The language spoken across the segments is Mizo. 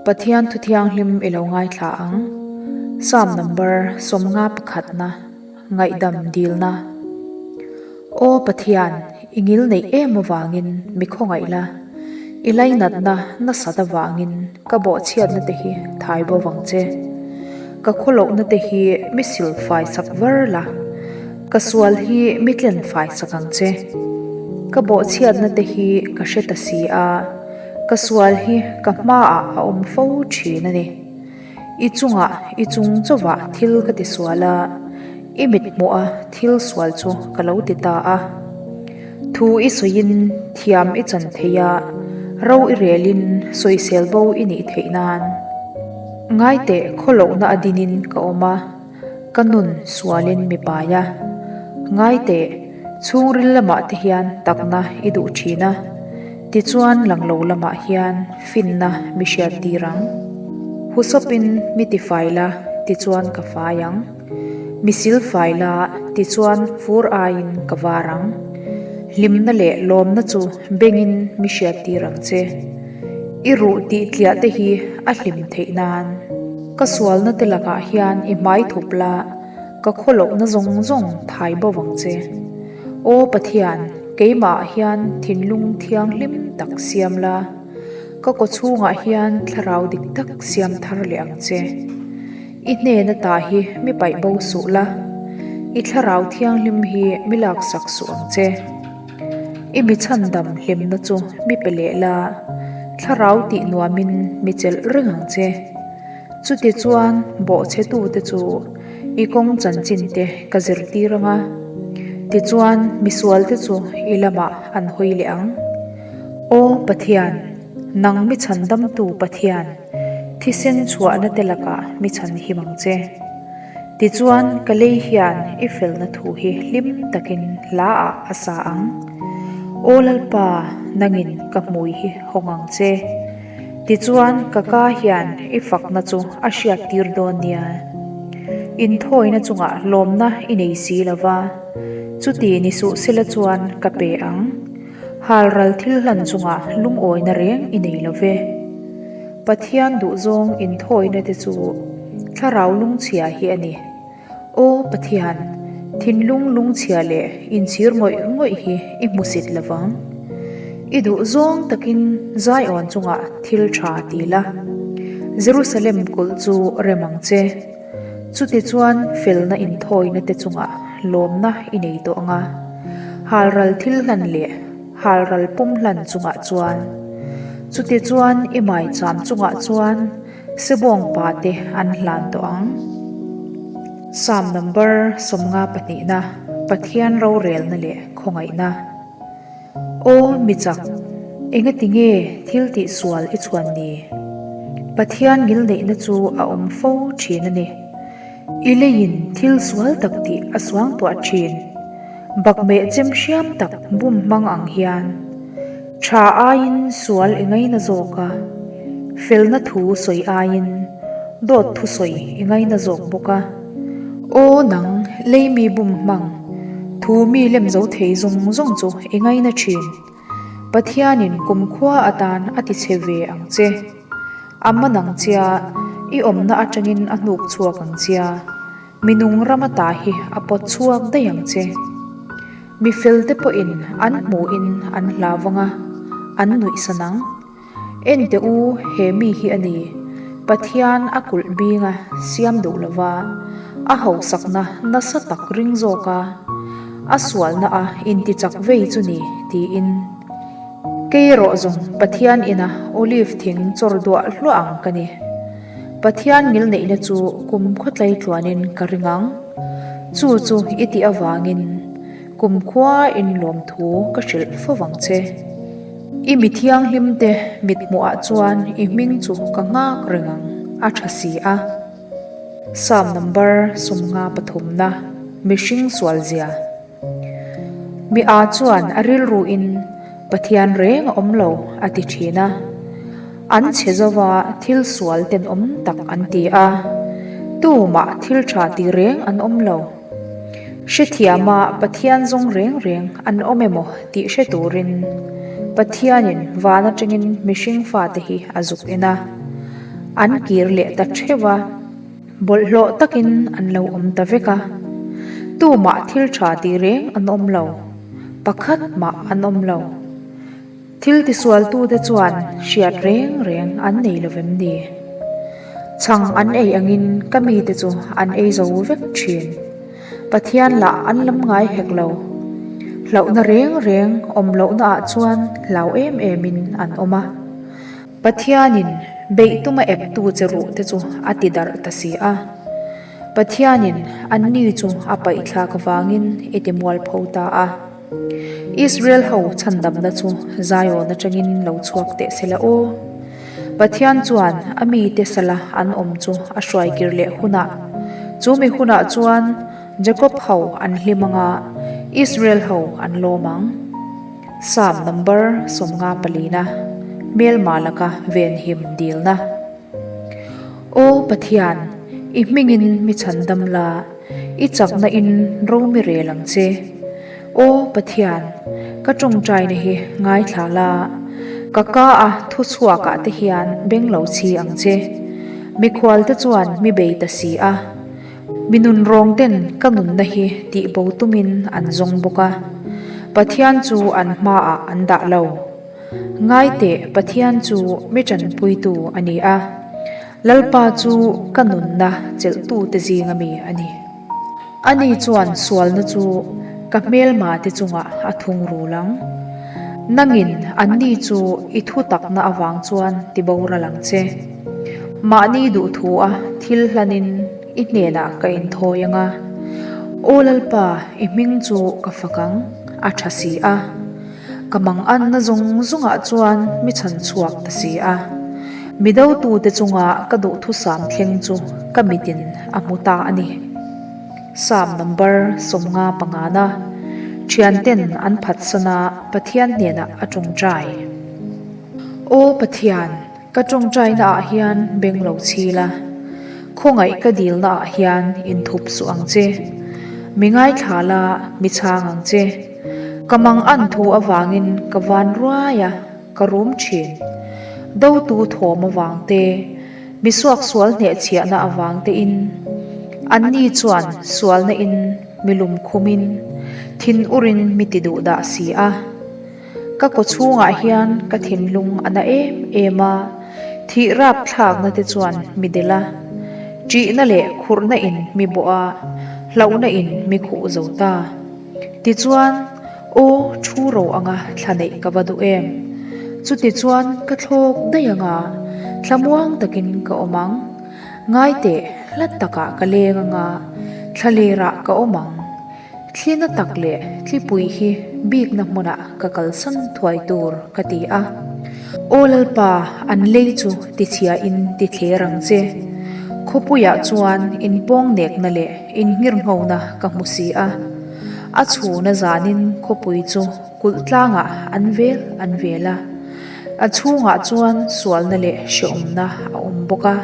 Pathian thu thianghlim i lo ngaithla ang. Psalm number 50 pakhatna, Ngaihdam dilna. Aw Pathian, i ngil neih em avangin mi khawngaih la, i lainatna nasat avangin ka bawhchhiatna te hi thai bo vang che. Ka khawlohna te hi mi sil fai sak var la, ka sual hi mi tlen fai sak ang che. Ka bawhchhiatna te hi ka hre ta si a, ka sual hi ka hmaah a awm fo thin a ni. I chungah i chung chauhah thil ka ti sual a, i mit hmuha thil sual chu ka lo ti ta a. Thu i sawiin thiam i chan thei a, ro i relin sawisel bo i nih theih nan. Ngaiteh khawlohna a dinin ka awm a, ka nun sualin mi pai a. Ngaiteh, chhungril lamah te hian takna i duh thin a, tichuan langlo lamah hian finna mi hriat tir ang. Husawpin mi tifai la, tichuan ka fai ang. Mi silfai la, tichuan fur aiin ka var ang. Hlimna leh lawmna chu bengin mi hriat tir ang che. I ruh tih tliah te hi a hlim theih nan. Ka sualna te lakah hian i hmai thup la, ka khawlohna zawng zawng thai bo vang che. Aw Pathian, keimahah hian thinlung thianghlim tak siam la, ka kawchhungah hian thlarau dik tak siam thar leh ang che. I hnena ta hi mi paih bo suh la, i thlarau thianghlim hi mi laksak suh ang che. I mi chhandam hlimna chu mi pe leh la, thlarau tih nuamin mi chelh reng ang che. Chuti chuan bawhchhetute chu i kawng chanchinte ka zirtir ang a, tichuan misualte chu i lamah an hawi leh ang. Aw Pathian, nang mi chhandamtu Pathian, thisen chhuahna te lakah mi chhanhim ang che. Tichuan, ka lei hian i felna thu hi hlim takin hla ah a sa ang. Aw Lalpa, nangin ka hmui hi hawng ang che. Tichuan, ka ka hian i fakna chu a hriat tir dawn nia. Inthawina chungah lawmna i nei si lo va, chuti ni suh sela chuan ka pe ang. Halral thil hlan chungah lungawina reng i nei lo ve. Pathian duhzawng inthawina te chu thlarau lungchhia hi a ni. Aw Pathian, thinlung lungchhia leh inchhir ngawih ngawih hi i hmusit lo vang. I duhzawng takin Zion chungah thil tha ti la. Jerusalem kulh chu rem ang che. Chutichuan felna inthawina te chungah lawmna i nei tawh ang a. Halral thil hlan leh Halral pum hlan chungah chuan. Chutichuan i maicham chungah chuan sebawng pa te an hlan tawh ang. Psalm number 52na, Pathian rorelna leh khawngaihna. Aw mi chak, engati nge thil tih sual i chhuan ni? Pathian ngilneihna chu a awm fo thin a ni. I leiin thil sual tak tih a suangtuah thin. Bakmeh chem hriam tak bum hmang ang hian tha aiin sual i ngaina zawk a, felna thu sawi aiin dawt thu sawi i ngaina zawk bawk a. Aw nang leimi bum hmang, thu mi lem zo thei zawng zawng chu i ngaina thin. Pathianin kumkhua atan a ti che ve ang che. A man ang chia, i awmna atangin a hnuk chhuak ang chia. Mi nung rama ta hi a pawt chhuak daih ang che. Mi felte pawhin an hmuhin an hlau vang a, an nuihsan ang. Ente u, he mi hi a ni, Pathian a kulh binga siam duh lova, a hausakna nasa tak ring zawk a, a sualna a intichak vei chu ni, tiin. Kei erawh zawng Pathian ina olive thing chawr duah hluah ang ka ni. Pathian ngilneihna chu kum khawtlai tluanin ka ring ang. Chu chu i tih avangin kum khua inlawmthu ka hrilh fo vang che. I mi thianghlimte mithmuhah chuan i hming chu ka nghak reng ang, a tha si a. Psalm number 53 na, Mihring sualzia. Mi a chuan a rilruin Pathian reng a awm lo a ti thin a. An chhe zova thil sual tenawm tak an ti a, tumah thil tha ti reng an awm lo. Hrethiama Pathian zawng reng reng an awm emaw tih hre turin Pathianin van atangin mihring fate hi a zuk en a. An kir leh ta theuh a, bawlhhlawh takin an lo awm ta vek a. Tumah thil tha tih reng an awm lo, pakhat mah an awm lo. Thil tisualtute chuan hriat reng reng an nei lo vem ni? Chhang an ei angin ka mite chu an ei zo vek thin. Pathian lah an lam ngai hek lo. Hlauhna reng reng awm lohna ah chuan hlau em emin an awm a. Pathianin beih tuma eptu che ruh te chu a ti darh ta si a. Pathianin anni chu a paihthlak avangin i ti mualpho ta a. Israel ho chhandamna chu Zion atangin lo chhuak teh se la aw. Pathian chuan a mite sala an awm chu a hruai kir leh hunah, chu mi hunah chuan Jakob ho an hlim anga Israel ho an lawm ang. Psalm number 50 palina, Hmelma laka venhim dilna. Aw Pathian, i hmingin mi chhandam la. I chakna in ro mi rel ang che. Aw Pathian, ka tawngtaina hi ngaithla la, ka ka a thu chhuak ah te hian beng lo chhi ang che. Mikhual te chuan mi bei ta si a, mi nunrawng ten ka nunna hi tih bo tumin an zawng bawk a, Pathian chu an hmaah an dah lo. Ngaiteh Pathian chu mi tanpuitu a ni a. Lalpa chu ka nunna chelhtute zinga mi a ni. Ani chuan sualna chu ka hmelma te chungah a thungrul ang. Nangin anni chu i thutakna avang chuan ti boral ang che. Mahni duhthua thil hlanin i hnenah ka inthawi ang a. Aw Lalpa, i hming chu ka fak ang, a tha si a. Ka manganna zawng zawngah chuan mi chhan chhuak ta si a, mi dotute chunga ka duhthusam thleng chu ka mitin a hmu ta a ni. Psalm number 50 pangana Thianten an phatsan a Pathian hnenah a tawngtai. Aw Pathian! Ka tawngtaina ah hian beng lo chhil a, khawngaih ka dilna ah hian inthup suh ang che. Mi ngaithla la, mi chhang ang che. Ka mang an thu avangin ka van ruai a, ka rum thin. Dotu thawm avang te, mi suaksual hnehchhiahna avang te in, anni chuan sualna in mi lum khumin, thin urin mi ti duh dah si a. Ka kaw chhungah hian ka thinlung a na em em a, thih rap thlakna te chuan mi delh a, ṭihna leh khurhna in mi bawh a, hlauhna in mi khuh zo ta. Tichuan, aw thu ro anga thla neih ka va duh em? Chutichuan ka thlawk daih anga thlamuang takin ka awm ang. Ngaiteh, hla takah ka leng anga thlalerah ka awm ang. Thlina tak leh tlipui hi bikna hmunah ka kalsan thuai tur ka ti a. Aw Lalpa, an lei chu tichhiain ti thler ang che. Khawpuiah chuan inpawngnekna leh inngirnghona ka hmu si a. A chhuna zanin khawpui chu kulh tlangah an vel an vel a. A chhungah chuan sualna leh hrehawmna a awm bawk a.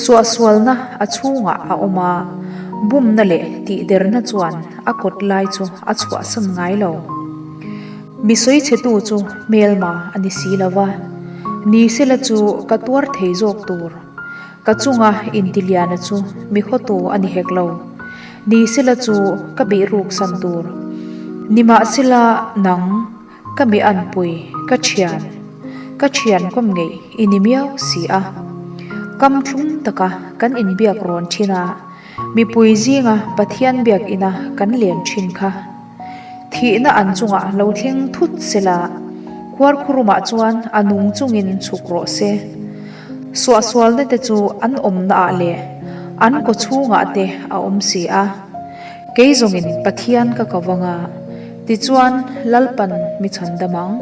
Suahsualna a chhungah a awm a, bumna leh tihderna chuan a kawt lai chu a chhuahsan ngai lo. Mi sawichhetu chu hmelma a ni si lo va, ni sela chu ka tuar thei zawk tur. Ka chunga intiliana chu mi hawtu a ni hek lo. Ni sela chu ka bihruksan tur. Nimahsela nang. Ka mi anpui, ka thian, ka thian kawm ngeih i ni miau si a. Kam thlum taka kan inbiak rawn thin a, mipui zinga Pathian biakina kan len thin kha. Thihna an chungah lo thleng thut sela, khuarkhurumah chuan a nung chungin chhuk rawh se. Suahsualna te chu an awmna ah leh an kawchhungah te a awm si a. Kei zawngin Pathian ka ko vang a, tichuan Lalpan mi chhan dam ang.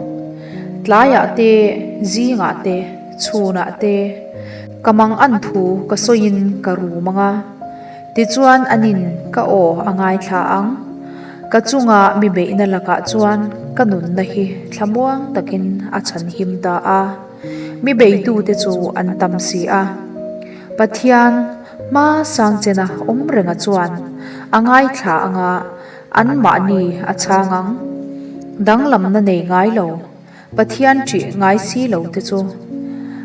Tlaiah te, zingah te, chhunah te, ka mang an thu ka sawiin ka rum ang a, tichuan anin ka aw a ngaithla ang. Ka chunga mi beihna lakah chuan ka nunna hi thlamuang takin a chhan him ta a, mi beitute chu an tam si a. Pathian, Hma sang chena awm renga chuan a ngaithla anga anmahni a chhang ang. Danglamna nei ngai lo, Pathian ṭih ngai si lo te chu.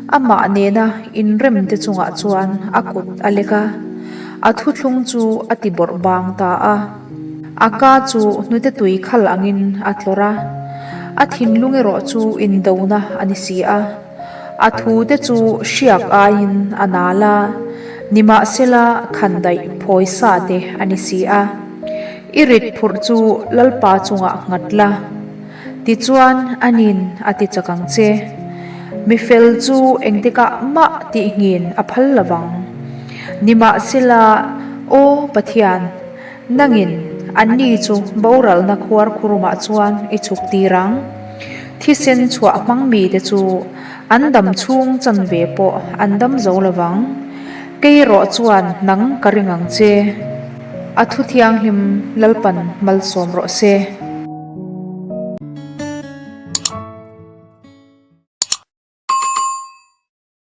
Amah nena inremte chungah chuan a kut a lek a, a thuthlung chu a ti bawrh bang ta a. A ka chu hnute tui khal angin a tlawrh a, a thinlung erawh chu indona a ni si a. A thute chu hriak aiin a nal a, nimahsela khandaih phawi sa te a ni si a. I rit phurh chu Lalpa chungah nghat la. Tichuan anin a ti chak ang che. Mi fel chu engtikah mah tihngin a phal lo vang. Nimahsela, Aw Pathian, nangin anni chu boralna khuar khurumah chuan i chhuk tir ang. Thisen chhuah hmang mite chu an dam chhung chanve pawh an dam zo lo vang. Kei erawh chuan nang ka ring ang che. A thu thianghlim Lalpan malsawm rawh se.